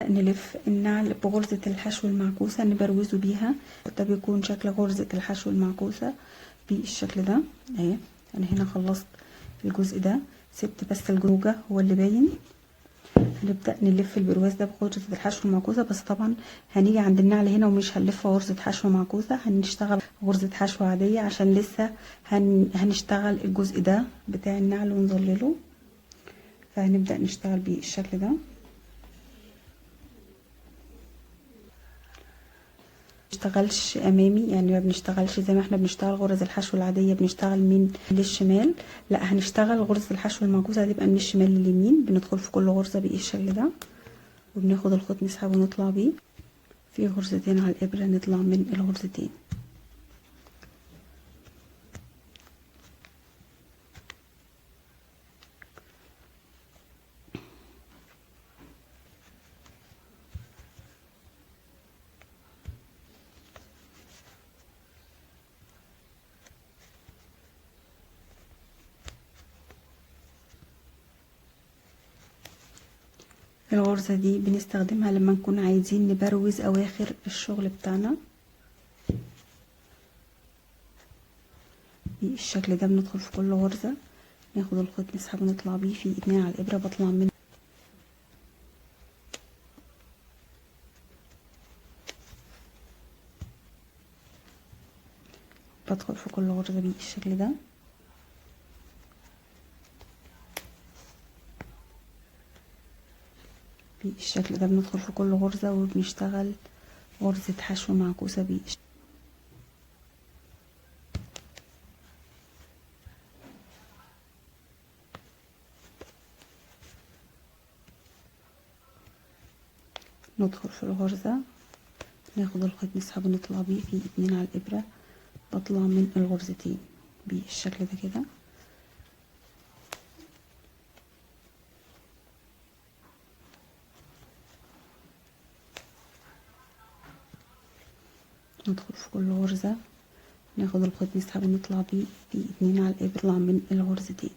نلف النعل بغرزة الحشو المعكوسة نبروزه بيها. ده بيكون شكل غرزة الحشو المعكوسة بالشكل ده اهي. انا هنا خلصت الجزء ده، سبت بس الجوجة هو اللي باين. هنبدأ نلف البرواز ده بغرزة الحشو المعكوسة، بس طبعا هنيجي عند النعل هنا ومش هنلف غرزة حشو معكوسة، هنشتغل غرزة حشو عادية عشان لسه هنشتغل الجزء ده بتاع النعل ونظلله. فهنبدأ نشتغل بالشكل ده. بنشتغلش امامي، يعني ما بنشتغلش زي ما احنا بنشتغل غرز الحشو العادية بنشتغل من للشمال، لا هنشتغل غرزة الحشو المعكوسة هتبقى من الشمال لليمين. بندخل في كل غرزة بالشكل ده وبناخد الخيط نسحبه ونطلع بيه في غرزتين على الابرة، نطلع من الغرزتين. الغرزة دي بنستخدمها لما نكون عايزين نبروز اواخر الشغل بتاعنا بالشكل ده. بندخل في كل غرزة ناخد الخيط نسحبه ونطلع بيه في 2 على الابرة، بطلع من بدخل في كل غرزة بالشكل ده. بالشكل ده بندخل في كل غرزة وبنشتغل غرزة حشو معكوسة بالشكل. ندخل في الغرزة ناخد الخيط نسحبه ونطلع بيه في 2 على الإبرة، بطلع من الغرزتين بالشكل ده كده. ندخل في كل غرزة ناخد الخيط نسحبه ونطلع بيه في 2 على الإبرة، نطلع من الغرزتين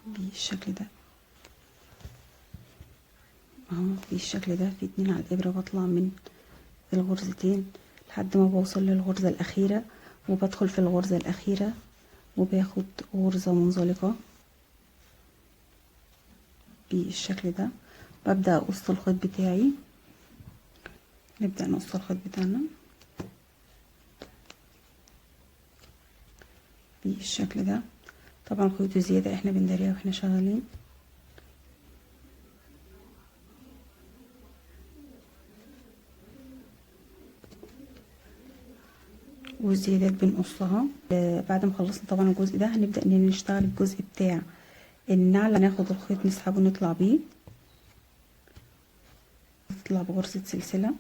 بالشكل ده اهو. بالشكل ده في 2 على الإبرة بطلع من الغرزتين لحد ما بوصل للغرزة الأخيرة، وبدخل في الغرزة الأخيرة وباخد غرزة منزلقة بالشكل ده. ببدأ أقص الخيط بتاعي. نبدأ نقص الخيط بتاعنا بالشكل ده. طبعا خيوط الزيادة احنا بنداريها واحنا شغالين. والزيادات بنقصها. بعد ما خلصنا طبعا الجزء ده هنبدأ نشتغل الجزء بتاع النعل. هناخد الخيط نسحبه ونطلع بيه، نطلع بغرزة سلسلة،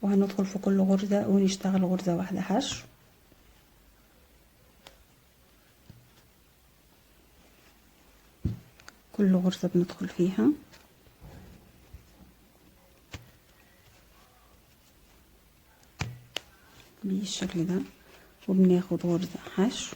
وهندخل في كل غرزة ونشتغل غرزة واحدة حشو. كل غرزة بندخل فيها بالشكل ده، وبناخد غرزة حشو.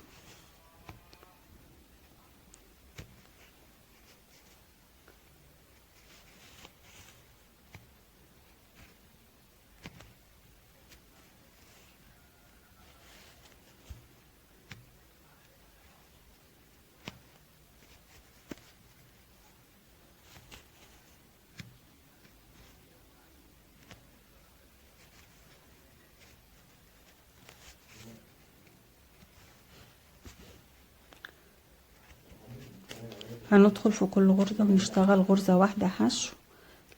هندخل في كل غرزة ونشتغل غرزة واحدة حشو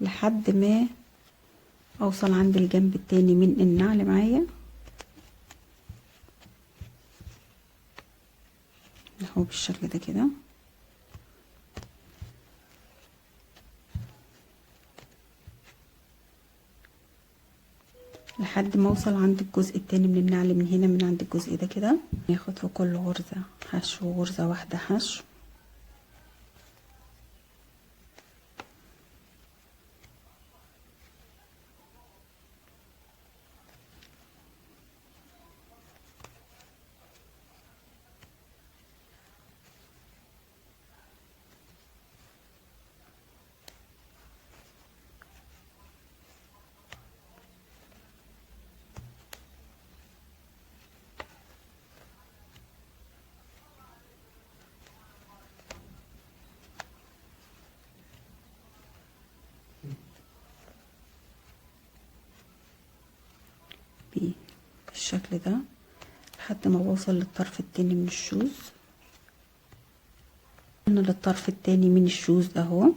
لحد ما اوصل عند الجنب التاني من النعل معايا اهو بالشكل ده كده. لحد ما اوصل عند الجزء التاني من النعل من هنا، من عند الجزء ده كده. ناخد في كل غرزة حشو غرزة واحدة حشو. بالشكل ده لحد ما بوصل للطرف التاني من ال shoes. وصلنا للطرف التاني من ال shoes اهو.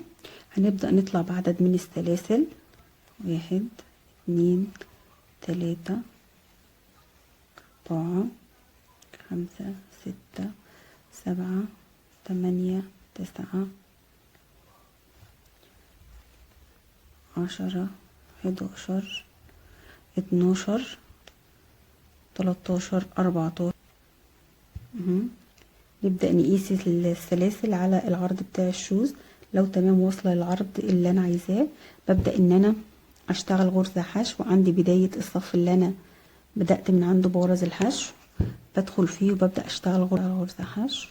هنبدأ نطلع بعدد من السلاسل، 1 2 3 4 5 6 7 8 9 10 11 12 13 14. نبدأ نقيس السلاسل على العرض بتاع ال shoes. لو تمام واصلة للعرض اللي انا عايزاه ببدأ ان انا اشتغل غرزة حشو. عندي بداية الصف اللي انا بدأت من عنده بغرز الحشو بدخل فيه وببدأ اشتغل غرزة حشو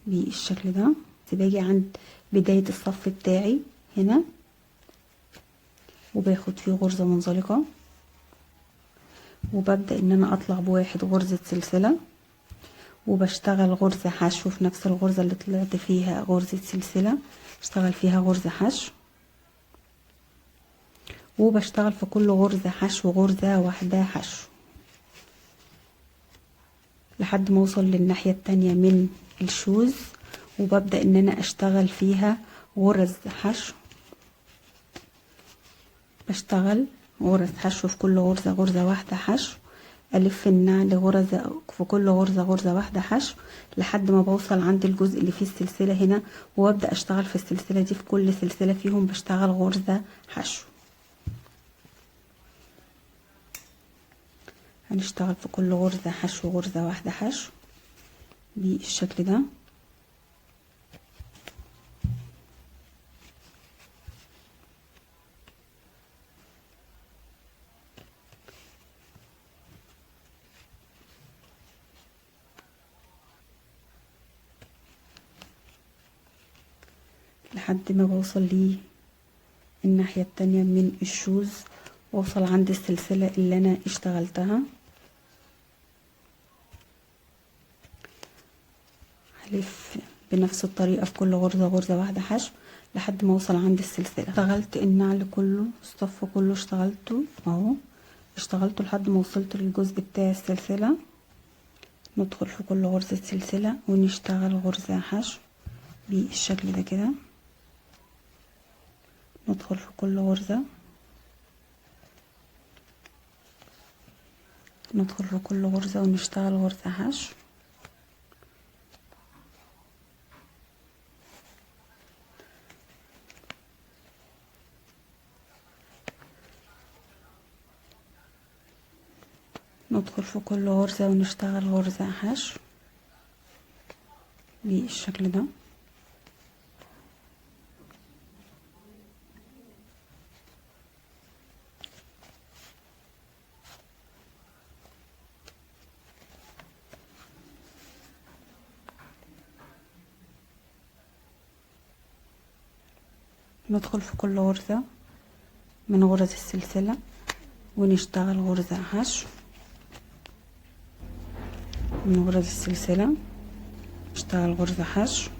بالشكل ده. باجي عند بداية الصف بتاعي هنا وباخد فيه غرزة منزلقة، وببدأ ان انا اطلع بواحد غرزة سلسلة، وبشتغل غرزة حشو في نفس الغرزة اللي طلعت فيها غرزة سلسلة، بشتغل فيها غرزة حشو، وبشتغل في كل غرزة حشو غرزة واحدة حشو لحد ما اوصل للناحية التانية من الشوز، وببدأ ان انا اشتغل فيها غرز حشو. بشتغل غرز حشو في كل غرزة غرزة واحدة حشو، الف النعل غرزة في كل غرزة غرزة واحدة حشو لحد ما بوصل عند الجزء اللي فيه السلسلة هنا، وابدأ اشتغل في السلسلة دي في كل سلسلة فيهم بشتغل غرزة حشو. هنشتغل في كل غرزة حشو غرزة واحدة حشو بالشكل ده. لحد ما بوصل ليه الناحية التانية من الشوز، واوصل عند السلسلة اللي انا اشتغلتها. هلف بنفس الطريقة في كل غرزة غرزة واحدة حشو لحد ما اوصل عند السلسلة. اشتغلت النعل كله، الصف كله اشتغلته اهو، اشتغلته لحد ما وصلت للجزء بتاع السلسلة. ندخل في كل غرزة سلسلة ونشتغل غرزة حشو بالشكل ده كده. ندخل في كل غرزة، ندخل في كل غرزة ونشتغل غرزة حشو. ندخل في كل غرزة ونشتغل غرزة حشو بالشكل ده. ندخل في كل غرزة من غرز السلسلة ونشتغل غرزة حشو من غرز السلسلة، نشتغل غرزة حشو.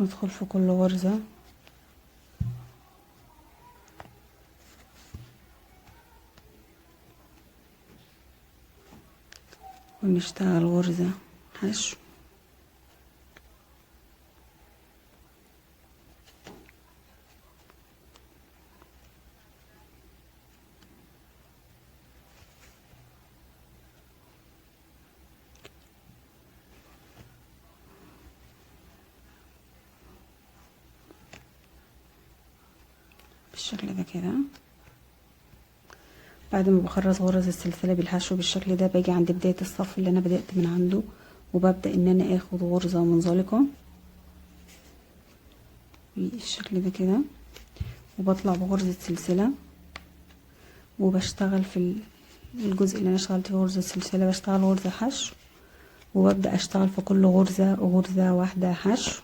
ندخل في كل غرزة ونشتغل غرزة حشو. بالشكل ده كده. بعد ما بخرز غرز السلسلة بالحشو بالشكل ده، باجي عند بداية الصف اللي انا بدأت من عنده، وببدأ ان انا اخد غرزة منزلقة بالشكل ده كده، وبطلع بغرزة سلسلة، وبشتغل في الجزء اللي انا اشتغلت فيه غرزة سلسلة بشتغل غرزة حشو، وببدأ اشتغل في كل غرزة غرزة واحدة حشو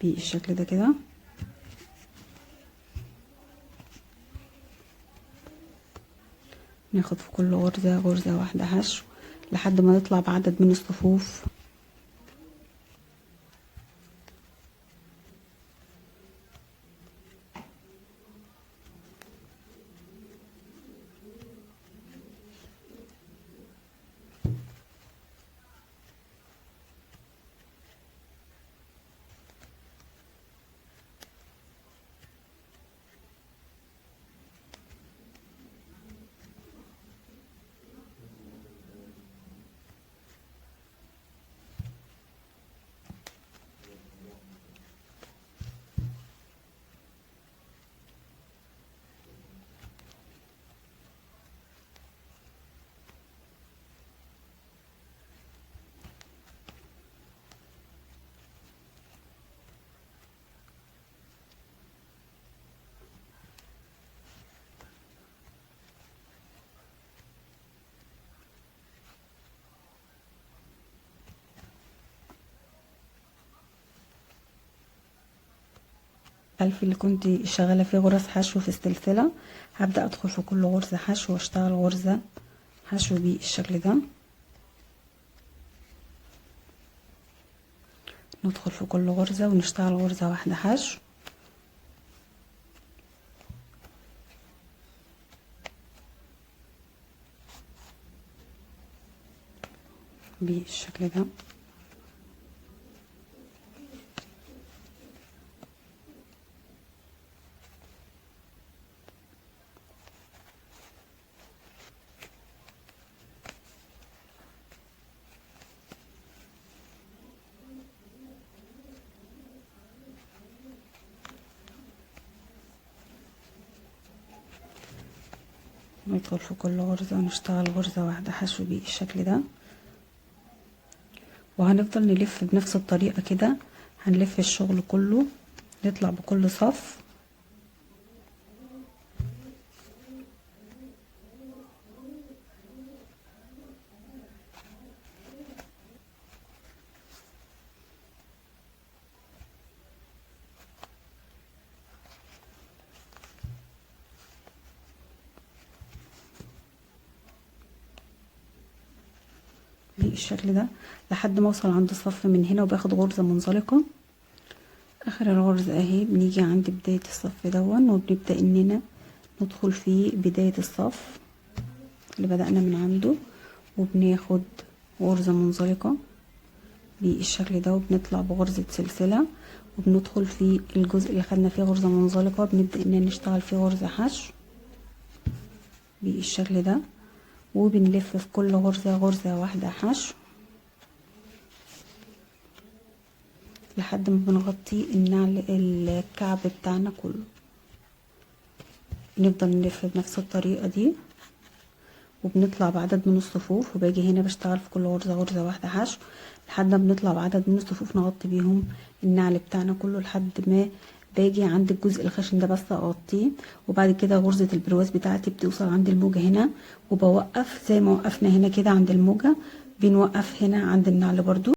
بالشكل ده كده. ناخد في كل غرزة غرزة واحدة حشو لحد ما نطلع بعدد من الصفوف. الخلفي اللي كنت شغالة فيه غرز حشو في السلسلة، هبدأ ادخل في كل غرزة حشو واشتغل غرزة حشو بالشكل ده. ندخل في كل غرزة ونشتغل غرزة واحدة حشو. بالشكل ده. ندخل في كل غرزة ونشتغل غرزة واحدة حشو بالشكل ده، وهنفضل نلف بنفس الطريقة كده. هنلف الشغل كله، نطلع بكل صف. بالشكل ده لحد ما اوصل عند الصف من هنا، وباخد غرزة منزلقة اخر الغرزة اهي. بنيجي عند بداية الصف دون، وبنبدأ اننا ندخل في بداية الصف اللي بدأنا من عنده، وبناخد غرزة منزلقة بالشكل ده، وبنطلع بغرزة سلسلة، وبندخل في الجزء اللي خدنا فيه غرزة منزلقة، بنبدأ اننا نشتغل فيه غرزة حشو بالشكل ده، وبنلف في كل غرزة غرزة واحدة حشو لحد ما بنغطي النعل الكعب بتاعنا كله. نفضل نلف بنفس الطريقة دي، وبنطلع بعدد من الصفوف، وباجي هنا بشتغل في كل غرزة غرزة واحدة حشو لحد ما بنطلع بعدد من الصفوف نغطي بيهم النعل بتاعنا كله، لحد ما باجي عند الجزء الخشن ده بس اغطيه. وبعد كده غرزة البرواز بتاعتي بتوصل عند الموجة هنا، وبوقف زي ما وقفنا هنا كده عند الموجة، بنوقف هنا عند النعل برضو.